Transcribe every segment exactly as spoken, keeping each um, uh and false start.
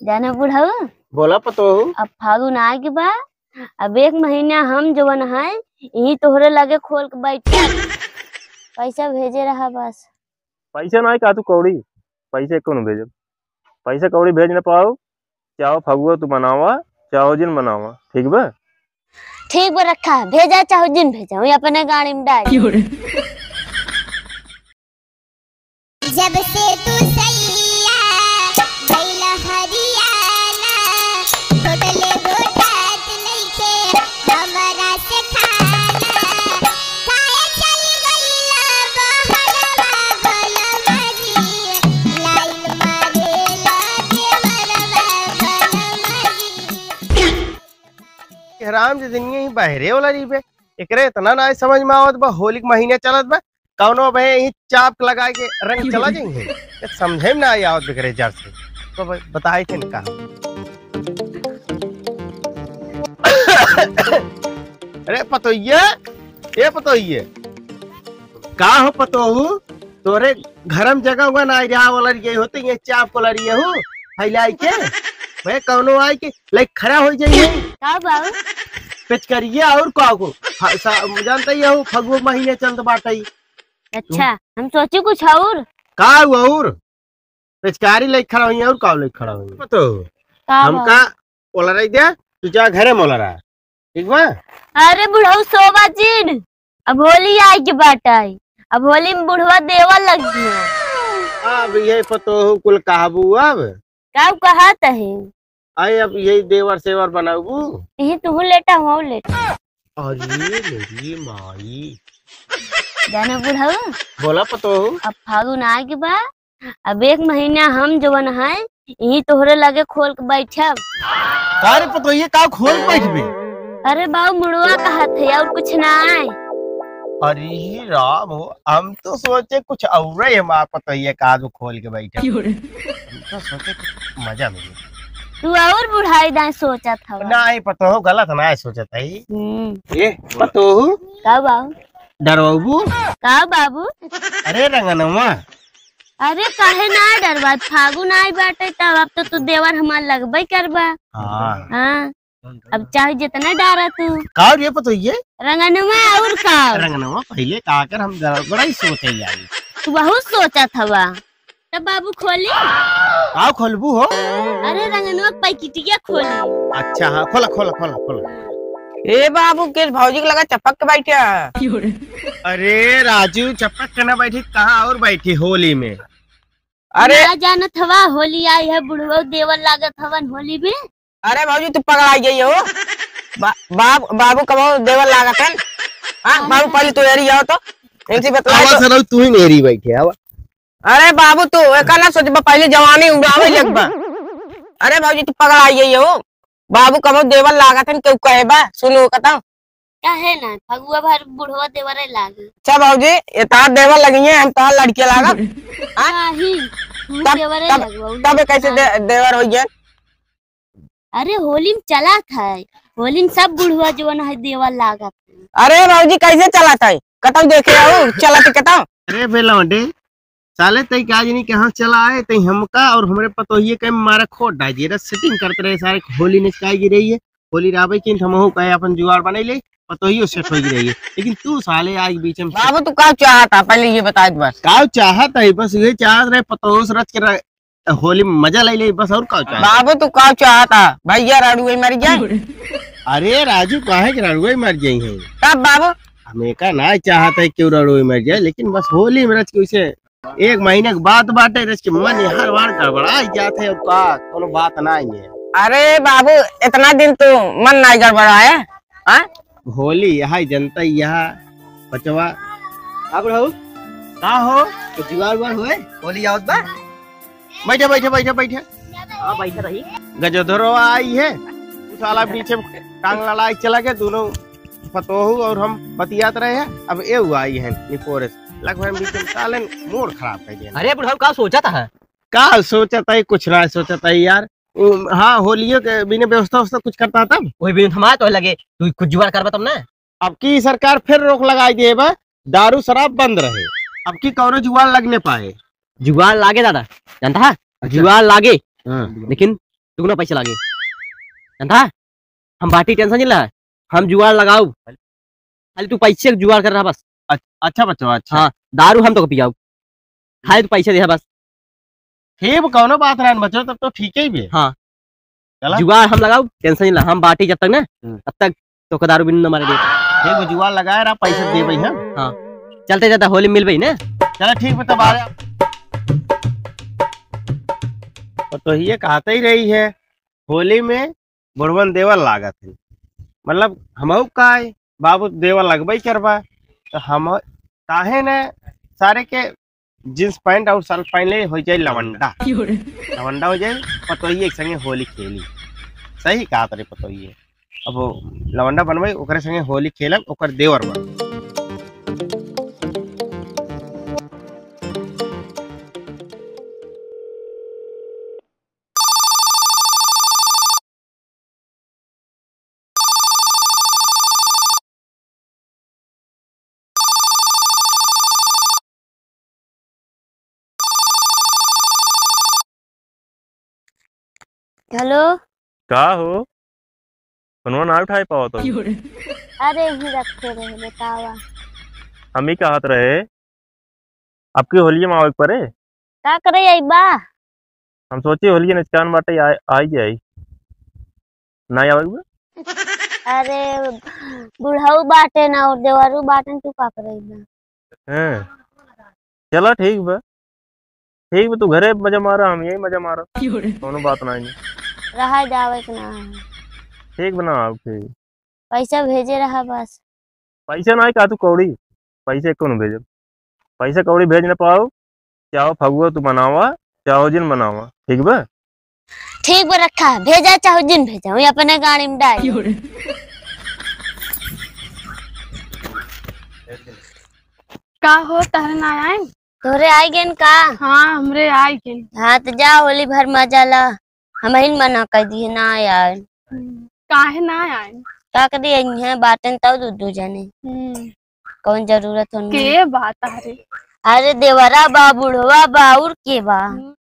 जाना बुढ़ऊ, बोला पतोहू। अब फागुन आइ गे बा, अब एक महीना हम जवन है, यही तोहरे लगे खोल के बैठे। पैसा भेजे रहा बस। पैसा नाहीं का तू कौड़ी, पैसा एको न भेजब। पैसा कौड़ी भेज न पाओ, चाहो फगुआ तू मनावा, चाहो जिन मनावा, ठीक बा? ठीक बा रखा, भेजा चाहो जिन भेजा, वही अपने गाड़ी में डाल। जब से तू सैया गइल हरियाणा, होटले घोटात नइखे हमरा से खाना। काहे चली गइल बहरवा बलमा जी, लाइन मारेला देवरवा बलमा जी। राम जी दिन ही बहरे वाला रही बे, एकरे इतना ना समझ में आवत बा, होली के महीने चलत बा, कौनो बहे यही चाप लगा के रंग चला जाएंगे। ये समझे में ना आई आवत बेकरे जड़ से। तो ब-, बताए थे इनका। अरे पतोहिए, ए पतोहिए, का हो पतोहू, तोरे घरम जगह हुआ ना रहा वाला ये होते, ये चाप को लड़ी हो, फैलाई के, मैं कौनो आई के लाइक खड़ा हो जाइए। का बाबू? पेचकरिया और का को? फा-, सा-, जानते ही हो, फगुआ महीने चलत बाटे। अच्छा, हम सोचे कुछ और। का हुआ और? पेचकारी लेके खड़ा हुई और का लेके खड़ा हुई? पतो। का हमका बाबू? ओलराई दे, तू जा घरे में ओलरा। ठीक बा? अरे बुढ़ऊ सोबा जिन, अब होली आई के बाटे, अब होली में बुढ़वा देवर लग गया। अब ये पतोहू कुल कहबू अब? का कहत है? अरे अब यही देवर सेवर बनाबू? यही तू लेटा हो लेटा। अरे मेरी माई। जाना बुढ़ऊ? बोला पतोहू। अब फागुन आइ गे बा, अब एक महीना हम जवन है, यही तोहरे लगे खोल के बैठब। का रे पतोहिए, का खोल के बैठबे? अरे बाबू, मुड़वा कहत है और कुछ ना है। अरे राम हो, हम तो सोचे कुछ और है, माँ पतोहिए का आज खोल के बैठब। क्यों रे? हम तो सोचे कुछ मजा मिले। तू और बुढ़ाई दाएं सोचत हवा। नाहीं पतोहू, गलत ना सोचत है। हम्म। ये पतोहू। का बाबू? डरवाबू? का बाबू? अरे रंगनवा। अरे काहे ना डरवाई, फागुन आई बाटे तब अब तो तू देवर हमार लगबे करबा। हाँ। हाँ, अब चाहे जितना डारा तू। का रे पतोहिए? रंगनवा और का? रंगनवा पहिले का कर हम गड़बड़ाई सोचे आई। तू बहुत सोचत हवा। तब बाबू खोली? का खोलबू हो? अरे रंगनवा पैकेटिया खोली। अच्छा हाँ, खोला, खोला, खोला, खोला। ए बाबू, के भौजी के लगा चपक के बैठे हैं। अरे राजू, चपक के ना बैठी, कहाँ और बैठी होली में? अरे ना जानत हवा, होली आई है, बुढ़वा देवर लागत हवन होली में। अरे भौजी, तू पगला गई हो। बा-, बाब-, बाबू कबो देवर लागत है। हाँ, बाबू पहले तू एरी आओ तो, इनसे बतला आवाज तो। हराऊ, तू ही नेरी बैठे, आवा। अरे बाबू, तू एका ना सोचबा, पहले जवानी उड़ावे लगबा। अरे भौजी, तू पगला गई हो। बाबू कबो देवर लागत है, केहू कहे बा, सुनो कतौ। काहे ना, फगुआ भर बुढ़वा देवरे लागे। अच्छा भौजी, ये तार देवर लगी है, हम तार लड़के लागब। हाँ? नहीं, तू तब, देवरे तब, लगबा, उ तब ये कैसे लड़का दे-, देवर हो गया? अरे होली में चलत है, होली में सब बुढ़वा जवन है देवर लागत है। अरे भौजी, कैसे चलत है? कतौ देखे हो, चलत है कतौ? अरे बे लौंडे, साले तई का जनी कहाँ चला आए, तई हमका और हमरे पतोहिए के मारा खोट डाल दिए। रस सेटिंग करते रहे सारे, होली निचकाई गिर रही है, होली रावे की हमहू कहे अपन जुगाड़ बनाई ले, पतोहियो सेट हो गिर रही है, लेकिन तू साले आज बीच में। बाबू तू का चाहत है, पहले ये बता दे बस। का चाहत है? बस ये चाहत रहे पतोह से रच के रह-, होली में मजा ले ले, बस और का चाहत? बाबू तू का चाहत है, भैया रड़ुए मर जाए। अरे राजू, काहे के रड़ुए मर जाई है? तब बाबू? हम एका ना चाहत है कि रड़ुए मर जाए, लेकिन बस होली में रच के उसे एक महीने के बाद बाटे, रच के मन हर बार गड़बड़ा जात है, और का कोनो बात ना है। अरे बाबू, इतना दिन तू मन ना गड़बड़ाए, हाँ? होली यहाँ जनता यहाँ बचवा। का बुढ़ऊ? का हो? तो जुगाड़ उगाड़ होए? होली आवत बा? बैठे, बैठे, बैठे, बैठे। हाँ, बैठे रही। गजोधरवा आई है, उ साला पीछे टांग लड़ाई चला गया, दोनों पतोहू और हम बतियात रहे हैं। अब ए हुआ आई है निपोरे से, लगभग बीच में साले मूड खराब कर दिया। अरे बुढ़ऊ, का सोचत है? का सोचत है? कुछ ना सोचत है यार। उ, हाँ, होलियो के बिना व्यवस्था व्यवस्था कुछ करता तब? वही बिना हमारा तो लगे, तू कुछ जुगाड़ करबा तब ना। अब की सरकार फिर रोक लगाई दिए बा, दारू शराब बंद रहे, अब की कौनो जुगाड़ लगने पाए। जुगाड़ लागे दादा, जानता है? अच्छा। जुगाड़ लागे, हाँ, लेकिन दुगना पैसा लागे। जानता? हम बाटी, tension नहीं ला, हम जुगाड़ लगाउब। खाली तू पैसे के जुगाड़ कर रहा बस। अच-, अच्छा बच्चा, अच्छा। हाँ, दारू हम तोके पियाउब, खाली तू पैसे देहा बस। ठीक, कौनो बात ना बच्चा, तब तो ठीक ही भी। हाँ। चला। जुगाड़ हम लगाउब, tension नहीं ला, हम बाटी जब तक ना, हम्म। तब तक तोके दारू बिन न मारे दे। ठीक बा, जुगाड़ लगाए रहा, पैसे देबे हम। हाँ। चलते जाता होली मिलबे ना। चला ठीक बा, तब आ जा। तो, तो ये कहते ही रही है, होली में बुढ़वन देवर लागत है। मतलब, हमहू का है, बाबू देवर लगबे करबा, तो हम काहे न सारे के jeans pant और shirt पहन ले, हो जाए लवंडा। क्यों रे? लवंडा हो जाए, पतोहिए के संगे होली खेली। सही कहा तारे पतोहिए। अब वो लवंडा बनबे, ओकरे संगे होली खेलब, ओकर देवर बन। हेलो। का हो? फोनवा ना उठाए पावत हो? अरे, यहीं रखे रहे, बतावा। हम ही कहत रहे, अब की होलिये में आवे के परे? का करे अइबा? हम सोचे होलिये नचकान बाटे, आ, आई जाई। ना आवे के बा? अरे, बुढ़ऊ बाटे ना और देवरू बाटे, तू का करे अइबा? हैं। चला ठीक बा। ठीक बा, तू घरे मजा मारा, हम यही मजा मारा। क्यों रे? कौनो बात ना है। रहा जावे के ना है। ठीक बा ना, आओ ठीक। पैसा भेजे रहा बस। पैसा ना है, का तू कौड़ी? पैसे कौन भेजब? पैसा कौड़ी भेज ना पाओ, चाहो फगुआ तू मनावा, चाहो जिन मनावा, ठीक बा? ठीक बा, रखा, भेजा चाहो जिन भेजा, वही अपने गाड़ी में डाल। क्यों रे? का हो, तहरे ना आए? तोहरे आई गेन का? हाँ, हमरे आई गेन। हाँ, तो जा, होली भर मजा ला। हमहिन मना कर दिए, ना आए। हम्म, काहे ना आए? का करी, यहीं बाटन तब दू दू जने। हम्म। कौन जरूरत हो उनमें? के बा तहरे? अरे, देवरा बा, बुढ़वा बा, और के बा? हम्म।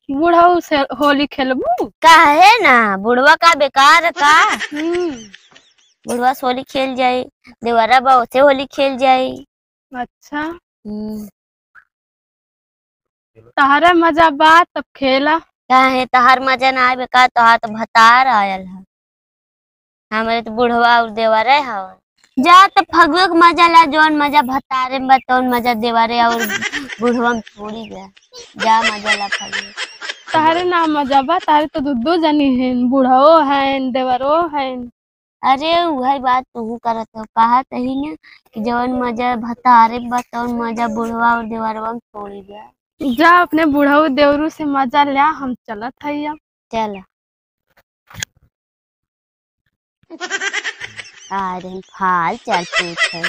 बुढ़ऊ से होली खेलबू? काहे ना, बुढ़वा का बेकार का? हम्म। बुढ़वा से होली खेल जाई, देवरा बा, ओसे होली खेल जाई। अच्छा। हम्म। तहरे मजा बा, तब खेला। काहे, तहार मजा ना आवे का? तोहार तो भतार आयल है। हमरे तो बुढ़वा और देवरे हवन। जा त फगुआ के मजा ला, जौन मजा भतारे में बा, तौन मजा देवरे और बुढ़वा में थोड़ी बा। जा मजा ला फगुआ। तहरे ना मजा बा, तहरे तो दू दू जनी हैं, बुढ़वो हैं, देवरो हैं। अरे, उहइ बात तुहू करत हो, कहत ही न कि जौन मजा भतारे में बा, तौन मजा बुढ़वा और देवरवा में थोड़ी बा। जा अपने बुढ़ऊ देवरू से मजा ल्या, हम चलत हई अब। चल। आयरन फाल चल पूछ है।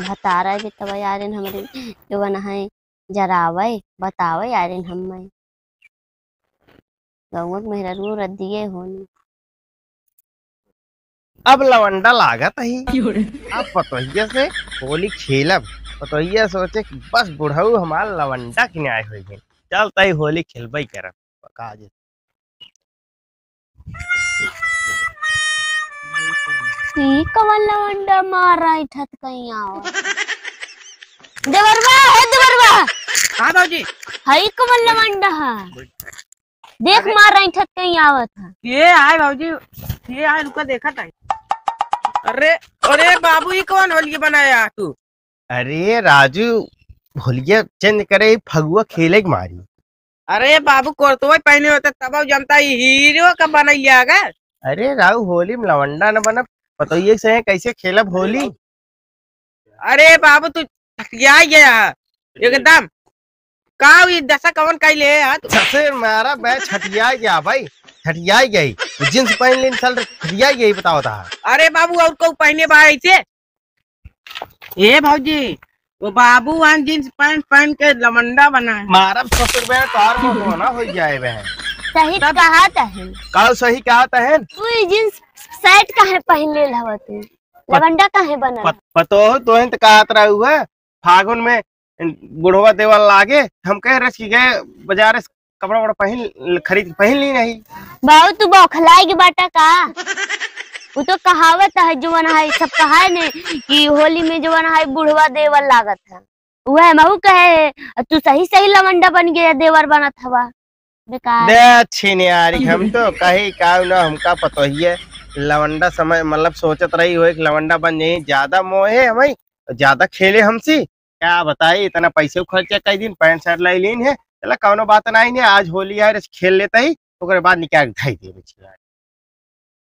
भतारा के तब आयरन हमरे जवन है जरावे, बतावे आयरन हम्मे। गौवा के मेहरारू रद्दिये होनी। अब लवंडा लागत ही। अब पतोहिया से होली खेलब। पतोहिया सोचे कि बस बुढ़ऊ हमार लवंडा किनाए होइ गए। चल तई होली खेलबे करब। पका जे। ई कवन लवंडा मार रहा है ठत कहीं आओ। देवरवा, हे देवरवा। हाँ भौजी। हई कवन लवंडा है? देख अरे। मार रहा है ठत कहीं आवत है। ये आए भौजी, ये आए रुका देखा ताई। अरे, अरे बाबू, ई कवन होलिया बनाया तू? अरे राजू, होलिया change करे, फगुआ खेले के मारी। अरे बाबू, कुर्तवा पहने होते तब जनता ई हीरो का बनैया गा। अरे राऊ, होली में लवंडा न बनब, पतोहिए से कैसे खेलब होली? अरे बाबू, तू ठठिया गया है एकदम। का ई दशा कवन कैले है यार? ससुर मारा बे, ठठिया गया भाई, ठठिया गई। Jeans पहन लेन साल, ठठिया गई, बताओ ता। अरे बाबू, और को पहने बा ऐसे? ए भौजी, वो बाबू वन jeans pant पहन के लवंडा बना है। मारब ससुर बे, तोहार मोटवा ना हो जाए बे। सही तब कहा तहन। का सही कहा तहन? तू ई jeans shirt काहे पहन ले हवा तू? लवंडा काहे बनल? पत-, पतोह तोहन त कहत रहू है, फागुन में बुढ़वा देवर लागे, हम कहे रस की गए बाजार से कपड़ा वपड़ा पहन, खरीद के पहन ली नहीं। बाबू, तू बौखलाइ के बाटा का? वो तो कहावत है, जवन है, सब कहा है ने कि होली में जवन है, बुढ़वा देवर लागत है। वह महू कहे, तू सही सही लवंडा बन गया, देवर बनत हवा। बेकार। दे छिनियारी, हम तो कही का ना, हमका पतोहिए लवंडा समय, मतलब, सोचत रही हो, एक लवंडा बन जाई, ज्यादा मोहे हमें, ज्यादा खेले हमसे। क्या बताई, इतना पैसे खर्चा कई दिन, पैंट शर्ट लाई लीन है, चला, कौनो बात नहीं है, आज होली है, खेल लेता ही, ओकरे बाद निकाल के धई देबे छिनियारी।